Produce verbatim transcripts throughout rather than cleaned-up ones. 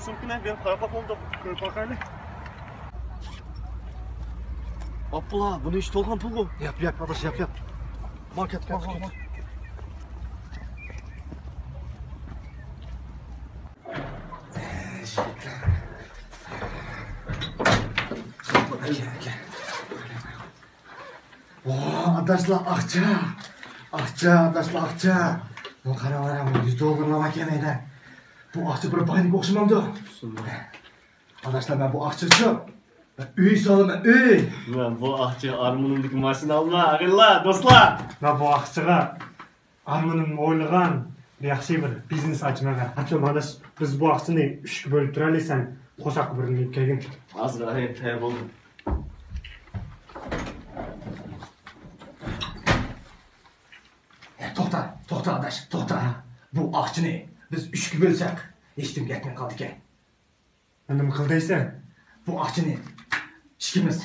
سومكىنى بېرىپ قاراپ باقايلى. كۆرۈپ باقايلى. ئاپلا، بۇنى ئىش تولغان پۇلغۇ. ياپ، ياپ، ئاداش، ياپ، ياپ. ماڭ، كەت، كەت، كەت. ۋا، ئاداشلار، ئاقچا! ئاقچا، ئاداشلار، ئاقچا! بۇ قاراڭلار، بۇ يۈز دوللارلار ئىكەن ھەيدە. بۇ ئاقچا بىر باينىڭكى ئوخشىمامدۇ؟ شۇنداق. ئاداشلار، مەن بۇ ئاقچىغىچۇ ئۆي سالىمەن، ئۆي! مەن بۇ ئاقچىغا ئارمىنىمدىكى ماشىنا ئالىمەن، ئاغىنىلار، دوستلار! مەن بۇ ئاقچىغا ئارمىنىم ئويلىغان بىر ياخشى بىر بىزنېس ئاچىمەن. ھاچام ئاداش، بىز بۇ ئاقچىنى ئۈچكە بۆلۈپ تۇرايلى، سەن قورساققا بىرنى ئېلىپ كەلگىن. ھازىر، ھەي، تەييار بولدۇم. ھە، توختا، توختا ئاداش، توختا. بۇ ئاقچىنى بىز ئۈچكە بۆلسەك، ھېچنېمە يەتمەي قالىدىكەن. ئەمدى نېمە قىل دەيسەن؟ بۇ ئاقچىنى ئىككىمىز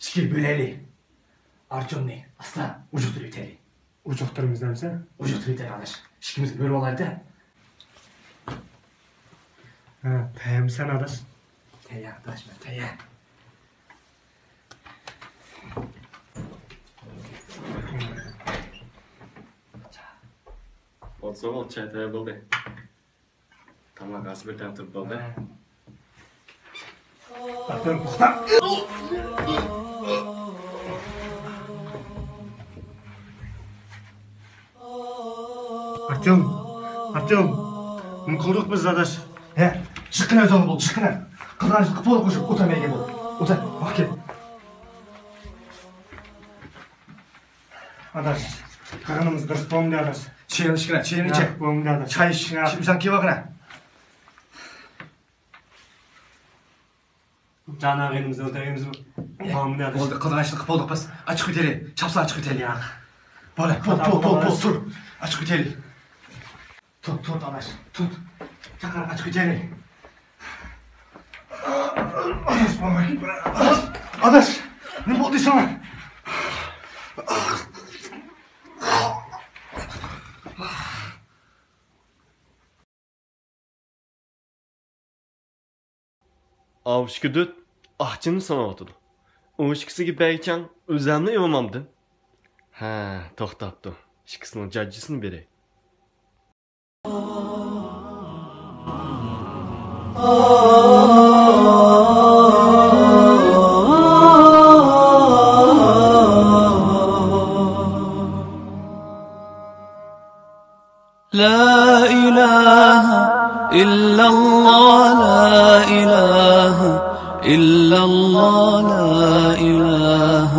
ئىككىگە بۆلەيلى. ئارچۇننى ئاستا ئۇجۇقتۇرۇۋېتەيلى. ئۇجۇقتۇرىمىز دەمسەن؟ ئۇجۇقتۇرۇۋېتەيلى ئاداش. ئىككىمىز بۆلۈۋالايلى. ھە، تەييارمىسەن ئاداش؟ تەييار ئاداش، مەن تەييار. ئولتۇرسىغۇ، چاي تەييار بولدى. تاماق ھازىر بىر دەم تۇرۇپ بولدى. ئارتيوم، توختا! ئارتيوم، ئارتيوم، نېمە قىلدۇق بىز، ئاداش؟ ھە، چىققىنا ئۆزۈڭ بول، چىققىنا. قىلغان ئىشىڭنى قىلىپ بول، قوشۇپ ئوتۇرمايدىغان بول. ئوتۇر، ۋاقىت. ئاداش، قىلغىنىمىز دۇرۇس بولمىدى، ئاداش. چېيىڭنى ئىچكىنە، چېيىڭنى ئىچە. ياق، بولمىدى، ئاداش. چاي ئىچ، ياق. ئىچمىسەڭ كېلىۋالغىنە. جان ئاغىنىمىز ئۆلتۈرگەنمىزمۇ؟ بولمىدى، ئاداش. بولدى، قىلغان ئىشنى قىلىپ بولدۇق بىز. ئاچىقىۋېتەيلى، چاپسان ئاچىقىۋېتەيلى. ياق. بولدى، بول، بول، بول، بول، تۇر. ئاچىقىۋېتەيلى. تۇت، تۇت، ئاداش، تۇت. چاقىرىق ئاچىقىۋېتەيلى. ئاداش، نېمە بولدى ساڭا؟ ئاۋۇ ئىككى دۆت ئاقچىنى ساناۋاتىدۇ. ئۇ ئىككىسىگە بەرگۈچەڭ ئۆزەمنى ئېلىۋالمامدىم؟ ھە، توختاپتۇ. ئىككىسىنىڭ جاججىسىنى بېرەي. لا إله إلا الله، لا إله إلا الله، لا إله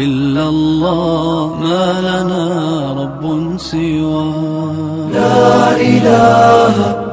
إلا الله، ما لنا رب سواه. لا إله